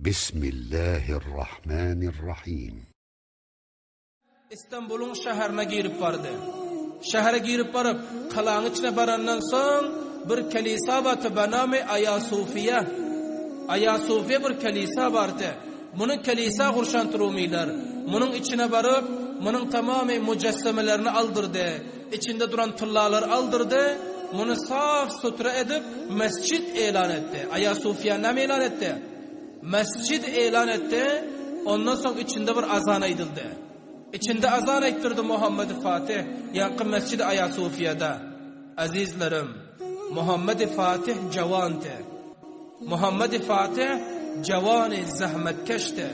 Bismillahirrahmanirrahim. Istanbulyň şäherine girip bardy. Şähere girip baryp, galaň içine barandan soň, bir kelisa bardy, benami Aýa Sofiýa. Aýa Sofiýa bir kelisa bardy. Muny kelisa gurşan rumylar. Munuň içine baryp, munuň tamamy mujassemelerini aldyrdy. Içinde duran tyllalary aldyrdy. Muny saf sutra edip, mesjit elan etdi. Aýa Sofiýa näme elan etdi? Mesjid elan etdi, ondan soň içinde bir azan aýdyldy. Içinde azan aýtdyrdy Muhammedi Fatih, ýaňky mesjidi Aýa Sofiýada. Azizlerim, Muhammedi Fatih jawandy. Muhammedi Fatih jawany zähmetkeşdi.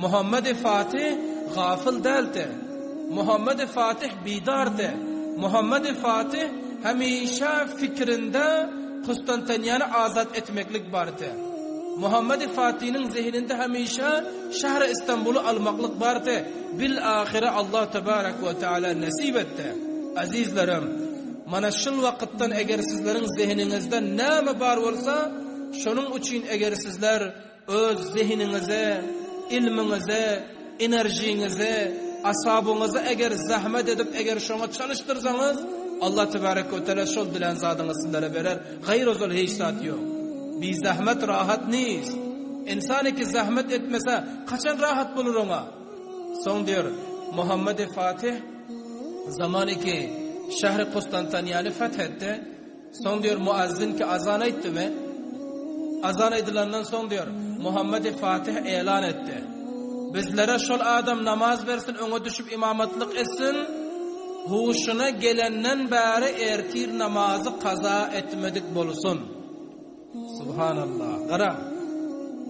Muhammedi Fatih gafyl däldi. Muhammedi Fatih bidardy. Muhammedi Fatih hemişe fikirinde Kustantaniýany azat etmeklik bardy. Muhammedi Fatihniň zehininde hemişe şähri Istanbuly almaklyk bardy. Bil-ahyra Allah tebarek we teala nesip etdi. Azizlerim, mana şul wakytdan eger sizleriň zehiniňizde näme bar bolsa, şonuň üçin eger sizler Öz zehiniňizi, ilmiňizi, enerjiňizi, asabyňyzy eger zähmet edip eger şoňa çalyşdyrsaňyz, Allah tebarek we teala şol dilän zadyňyzy sizlere berer. Gaýry ozal hiç zat ýok. Bi zähmet rahat nis. Insan ki zähmet etmese kaçan rahat bolur oňa? Soň diýer, Muhammedi Fatih zamany ki şähri Kustantaniýany feth etdi. Soň diýer, muazzin ki azan aýtdymy? Azan aýdylandan soň diýer, Muhammedi Fatih elan etdi. Bizlere şol adam namaz bersin, öňe düşüp imamatlyk etsin, huşuna gelenden bäri ertir namazy kaza etmedik bolsun. Subhanallah. Garaň.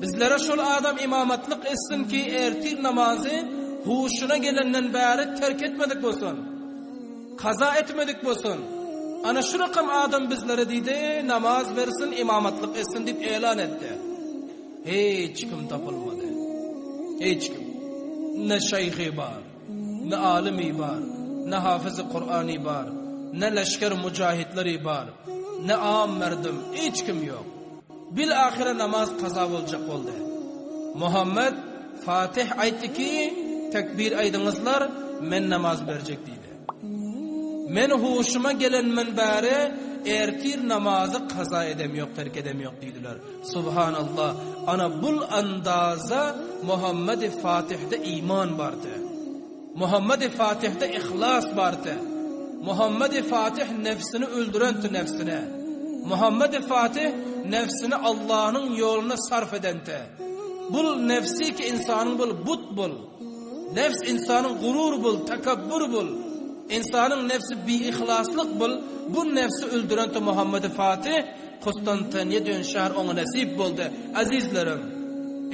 Bizlere şol adam imamatlyk etsin ki, ertir namazy huşuna gelenden bäri terk etmedik bolsun. Kaza etmedik bolsun. Ana şu rakam adam bizlere diýdi, namaz bersin, imamatlyk etsin diýip elan etdi. Hiç kim tapylmady. Hiç kim. Ne şeýhi bar, ne alymy bar, ne hafyzy Kurany bar, ne leşger mujahitleri bar, ne am merdim, hiç kim ýok. Bil ahyra namaz kaza boljak boldy. Muhammed Fatih aýtdy ki, tekbir aýdyňyzlar, men namaz berjek diýdi. Men huşuma gelenmen bäri ertir namazy kaza edem ýok, terk edem ýok diýdiler. Subhanallah, ana bul andaza Muhammedi Fatihde iman bardy. Muhammedi Fatihde ihlas bardy. Muhammedi Fatih nefsini öldürenti nefsine. Muhammedi Fatih nefsini Allahnyň ýoluna sarf edenti. Bul nefsi ki insanyň bul but bul. Nefs insanyň gurur bul, tekabbur bul. Insanyň nefsi biihlaslyk bul. Bu nefsi öldürenti Muhammedi Fatih Kustantaniýa diýen şäher oňa nesip boldy. Azizlerim,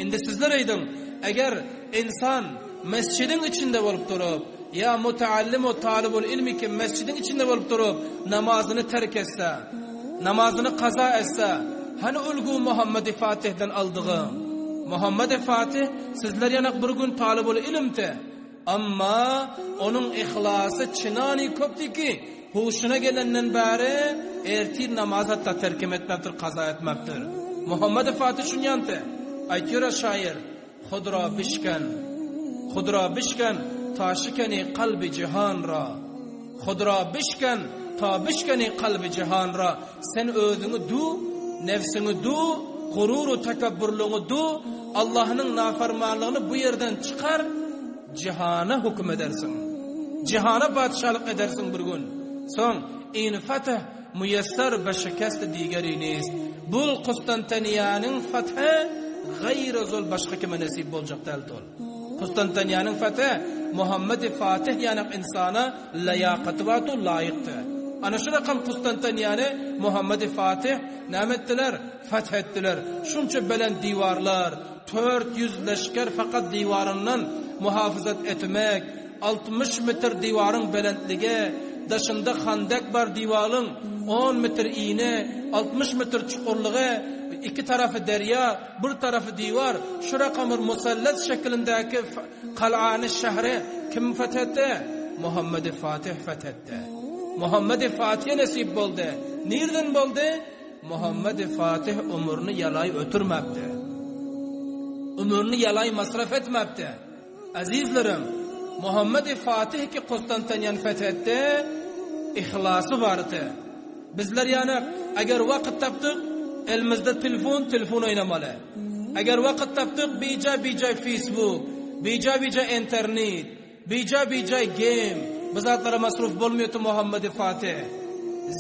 indi sizler aýdyň, eger insan mesjidiň içinde bolup durup, ýa mutaallim we talybul ilm ki mesjidiň içinde bolup durup, namazyny terk etse, namazyny kaza etse, hany ulgu Muhammedi Fatihden aldygyň? Muhammedi Fatih sizler ýanak bir gün talybul ilimdi. Amma onuň yhlasy çynany köpdi ki, huşuna gelenden bäri ertir namaz hatda terkem etmepdir, kaza etmepdir. Muhammedi Fatih şunýanty. Aýtýar-a şaýyr. Hud ra bişken, Hud ra bişken, ta şikeni kalby jihan ra. Hud ra bişken, ta bişkeni kalby jihan ra. Sen özüňi du, nebsiňi du, gurur-u tekebburlygyňy du, Allahnyň nafarmanlygyny bu ýerden çykar, jihana höküm edersiň. Jihana patyşalyk edersiň bir gün. Soň, in fetih Muýesser be şikesti digeri nist. Bul Kustantaniýanyň fethi gaýry zol başga kime nesip boljak däldi ol. Kustantaniýanyň fethi Muhammedi Fatih ýanak ynsana laýakaty bardy ol laýykdy. Ana şu rakam Kustantaniýany Muhammedi Fatih näme etdiler? Feth etdiler. Şunça belent diwarlar, 400 leşger fakat diwaryndan muhafazat etmek, 60 metr diwaryň belentligi, daşynda handek bar diwalyň on metr ini, 60 metr çukurlygy, iki tarapy derýa, bir tarapy diwar, şu rakam bir musalles şekilindäki kalany, şähri kim feth etdi? Muhammedi Fatih feth etdi. Muhammedi Fatih nesip boldy. Nirden boldy? Muhammedi Fatih ömrüni ýalaý ötürmäpdi. Ömrüni ýalaý masraf etmäpdi. Azizlerim, Muhammedi Fatih ki Konstantiniýany feth etdi, yhlasy bardy. Bizler ýanak, eger wagt tapdyk, elimizde telefon, telefon oýnamaly. Eger wagt tapdyk, bija-bija Facebook, bija-bija internet, bija-bija game, bu zatlara masruf bolmaýardy Muhammedi Fatih.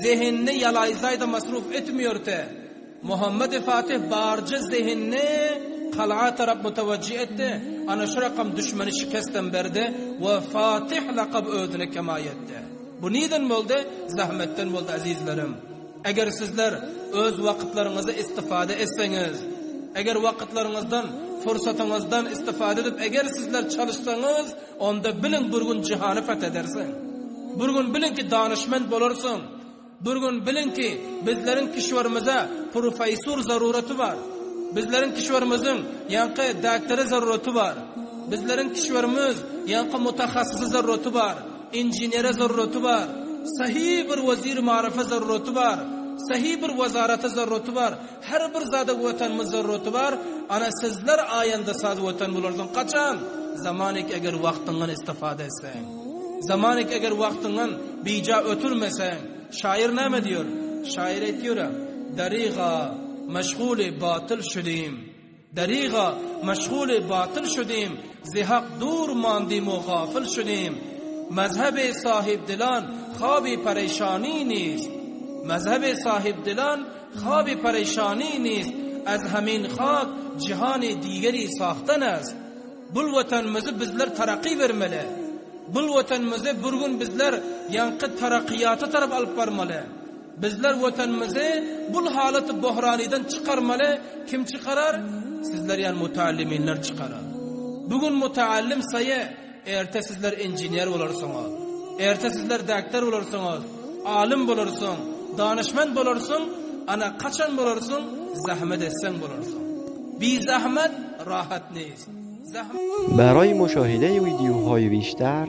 Zehinini ýalaýzaýda masruf etmeýärdi. Muhammedi Fatih barja zehinini kal'a tarap mutawajjih etdi, ana şu rakam düşmeni şikestem berdi we Fatih lakap özüne kemaý etdi. Bu nirden boldy? Zahmetden boldy azizlerim. Eger sizler öz wakytlaryňyzy istifade etseňiz, eger wakytlaryňyzdan, fursatyňyzdan istifade edip eger sizler çalyşsaňyz, onda biliň bir gün jihany feth edersiň. Bir gün biliň ki danyşment bolarsyň. Bir gün biliň ki, bizleriň kişwerimize professor zaruraty bar. Bizleriň kişwerimiziň ýaňky doktory zaruraty bar. Bizleriň kişwerimiz ýaňky mutahassysy zaruraty bar. Inženere zaruraty bar. Sahy bir wezir maryfa zaruraty bar. Sahy bir wezarata zaruraty bar. Her bir zada watanymyz zaruraty bar. Ana sizler aýanda saz watan bolarsyň. Kaçan? Zamanik eger wagtyňdan istifada etseň. Zamanik eger wagtyňdan bija ötürmeseň. Şaýyr näme diýer? Şaýyr aýtýar, Dariga meşguly batyl şudim. Dariga meşguly batyl şudim, Zi hak dur mandim u gafyl şudim. Mezhebi sahibdilan habi pereşani nist. Mezhebi sahibdilan habi pereşani nist. Ez hemin hak jihani digeri sahtan est. Bul watanymyzy bizler taraky bermeli. Bul watanymyzy bir gün bizler ýaňky tarakyýata tarap alyp barmaly. Bizler watanymyzy bul halaty bohranydan çykarmaly, kim çykarar? Sizler ýaly mutaalliminler çykarar. Bu gün mutaallim saýa, erte sizler inžener bolarsyňyz. Erte sizler doktor bolarsyňyz, alym bolarsyň, danyşment bolarsyň, ana kaçan bolarsyň? Zahmet etseň bolarsyň. Bi zahmet rahat nist. برای مشاهده ویدیوهای بیشتر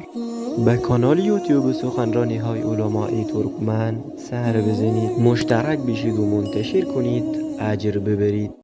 به کانال یوتیوب سخنرانی های علمای ترکمن سر بزنید مشترک بشید و منتشر کنید اجر ببرید.